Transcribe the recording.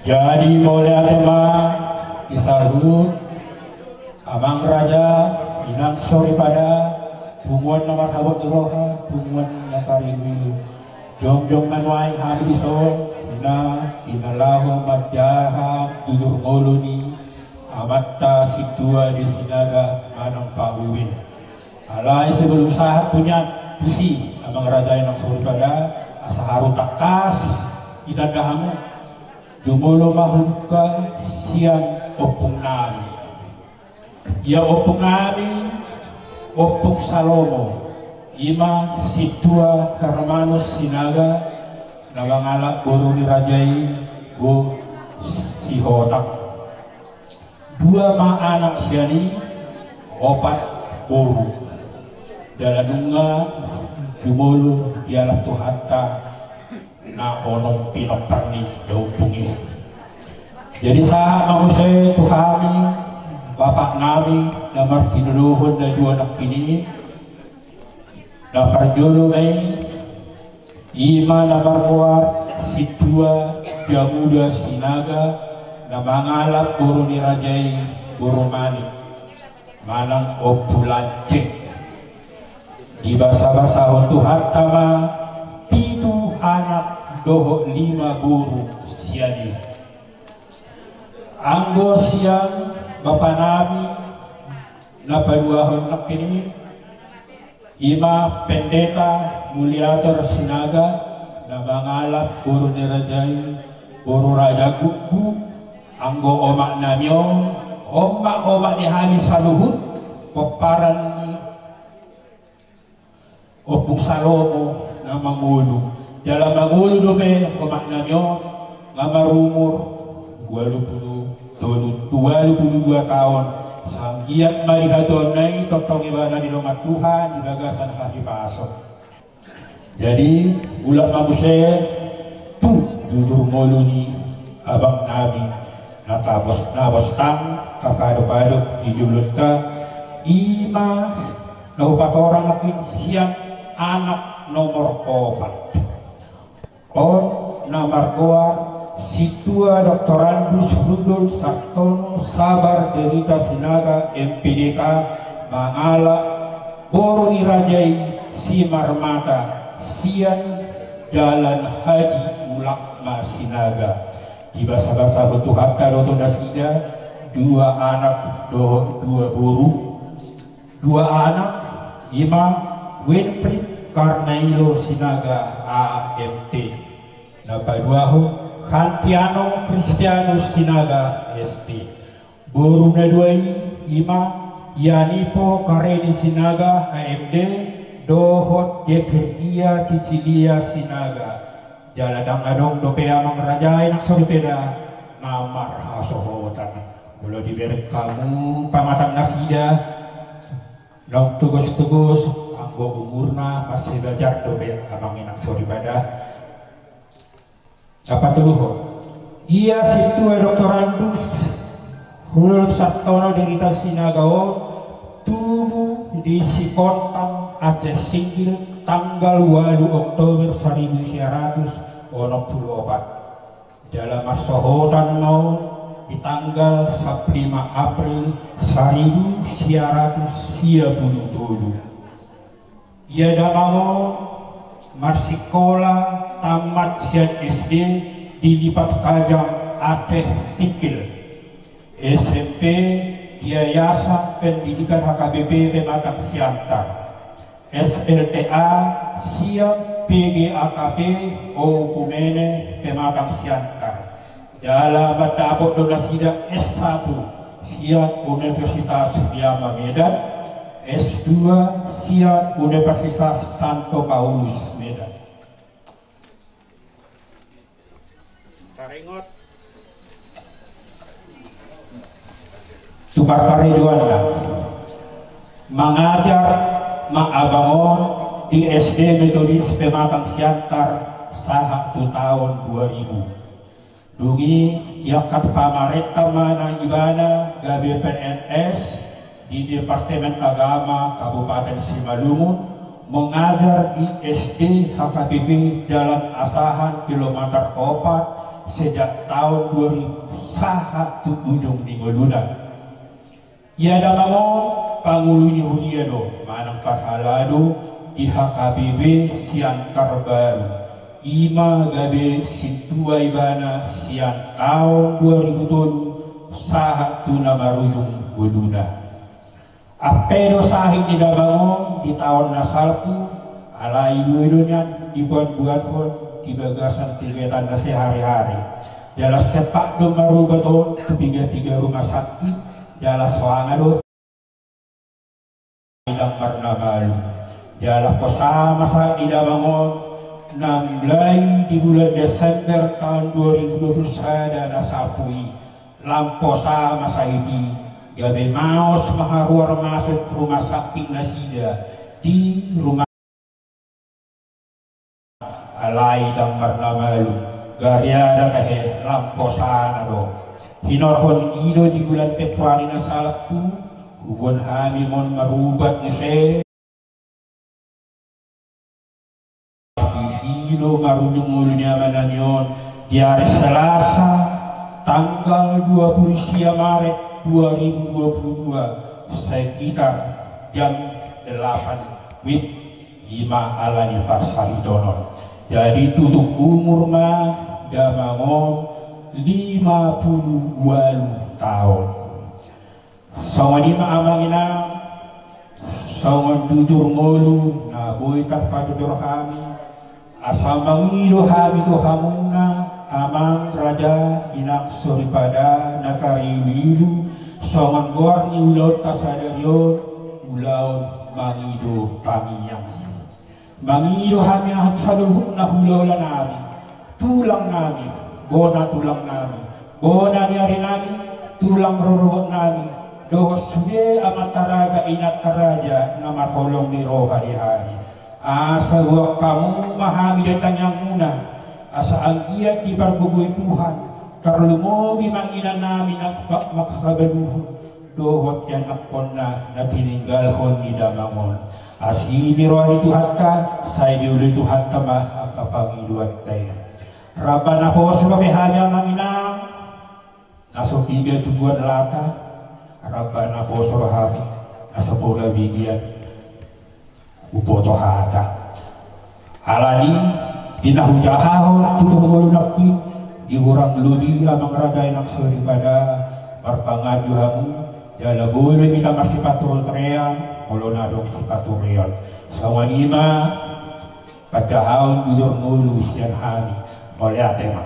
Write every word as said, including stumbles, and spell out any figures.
Jadi mauliate ma di saluhut, amang raja, inang soripada, punguan na marhabot ni roha, punguan na tarilu-ilu. Jongjong ma nuaeng hami dison, ina, ina laho manjaha jujur ngolu ni amanta Sintua di Sinaga manang Pak Wiwin. Alai sebelum sahat tu nian, tusi, amang raja, inang soripada, asa haru tangkas ditanda hamu. Jumolo ma hudungka sian ompung nami. Ia ompung nami, Ompung Salomo, ima Sintua Hermanus Sinaga, na mangalap boru ni raja i, Bo Sihotang. Dua ma anak sian i, opat boru. Jala nunga jumolo dialap Tuhanta na onom pinompar ni daompung i. Jadi sahat ma muse tu hami, bapak nami, na martinodohon na dua nangkin i, na parjolo ma i, ima na margoar Sintua Damuda Sinaga, na mangalap boru ni raja i, Boru Manik, manang Ompu Lance. Dibasabasahon Tuhanta ma pitu anak dohot lima boru sian i. Anggo sian bapa nami na paduahon nangkin i, ima Pendeta Muliator Sinaga, na mangalap boru ni raja i, Boru Raja Guggu. Anggo omak nami on, on ma omak ni hami saluhut, pomparan ni Ompung Salomo na mangolu. Jala mangolu dope omak nami on, nga marumur ualu pulu tolu, ualu pulu dua taon. Sanggiat ma di hatuaonna i, tongtong ibana didongani Tuhan di bagasan hahipason. Jadi, mulak ma muse tu jujur ngolu ni abang nami, na tapos, na bostang, tapadopadop di jolonta, ima na hupatorang nangkin sian anak nomor opat. On na margoar Sintua Doktorandus Rudolf Sartono Sabar Derita Sinaga, M P D K, mangalap boru ni raja i, Simarmata, sian Jalan Haji Ulak ma Sinaga. Dibasabasahon Tuhanta do tu nasida, dua anak dohot dua boru. Dua anak, ima Winfried Karnailo Sinaga, A M T. Na paduahon, Hantiano Kristianus Sinaga, S T. Boru na dua i, ima Yanipo Kareni Sinaga, A M D, dohot Gekergia Cicilia Sinaga. Jala ndang adong dope, amang raja, inang soripada, na marhasohotan. Molo dibereng hamu pamatang nasida, naung togostogos, anggo umurna mansai bajar dope, amang inang soripada. Na patoluhon, ia Sintua Doktorandus Rudolf Sartono Derita Sinaga on tubu di Sikontang, Aceh Singgil, tanggal ualu Oktober saribu sia ratus onom pulu opat. Jala marsohotan ma on di tanggal sampulu lima April saribu sia ratus sia pulu tolu. Ia damang on marsikola tamat sian S D di Lipat Kajang, Aceh Singgil, S M P di Yayasan Pendidikan H K B P Pematang Siantar, S L T A sian P G A K P Oekumene Pematang Siantar. Jala mandapot do nasida S satu sian Universitas Riama Medan, S dua sian Universitas Santo Paulus Medan. Taringot tu parkarejoanna, mangajar ma abang on di S D Metodis Pematang Siantar sahat tu taon dua ribu. Dung i diangkat pamarenta ma nang ibana gabe P N S di Departemen Agama Kabupaten Simalungun, mangajar di S D H K B P Jalan Asahan kilometer opat, sejak taon dua ribu sahat tu ujung ni ngoluna. Ia damang on pangulu ni huria do manang parhalado di H K B P sian Tarbaru. Ima gabe sintua ibana sian taon dua ribu tolu sahat tu na marujung ngoluna. Ampe do sahit ni damang on di taon na salpu, alai boi do nian dibuatbuathon di bagasan kegiatan na sehari-hari. Jala sempat do marubat on tu piga-piga rumah sakit, jala soanga do i ndang marnamalu. Jala posa ma sahit ni damang on, na mulai di bulan Desember taon dua ribu dua puluh sada na salpu i, lam posa ma sahit i, gabe maos ma haruar masuk rumah sakit nasida di rumah. Alai ndang marnamalu, gariada tahe lam posana do. Hinorhon i do di bulan Februari na salpu, huboan hami mon marubat muse. Disi do marujung ngolu ni amanami on di ari Selasa tanggal dua puluh sia Maret dua ribu dua puluh dua, sekitar jam delapan wib. Ima ala ni parsahiton on. Jadi tutup umur ma damang on lima puluh ualu taon. Songon i ma amang inang, songon jujur ngolu na boi tarpajojor hami, asa mangido hami tu hamuna, amang raja, inang soripada na tarilu-ilu, songon goar ni ulaonta sadari on, ulaon mangido tangiang. Mangido hami saluhutna hulahulanami, tulangnami, bona tulangnami, bona ni arinami, tulang rorobotnami, dohot sude amanta raja inanta raja na marholong ni roha di hami. Asa boan hamu ma hami di tangiangmuna, asa anggiat dipargogoi Tuhan, tarlumobi ma inanami na manghabaluhon, dohot ianakkonna na tininggalhon ni damang on. Asi ni roha ni Tuhanta, sai dioloi Tuhanta ma angka pangidoanta i. Ramba naposo dope hami amang inang, na so piga tubuan lata, ramba naposo do hami, na so pola bigian huboto hata. Alani i, di na hujahahon tutur ngolu nangkin, di hurang lobi amang raja inang soripada, marpanganju hamu, jala boi do hita marsipaturean, molo na adong sipatureon. Songon i ma panjahaon jujur ngolu sian hami, mauliate ma.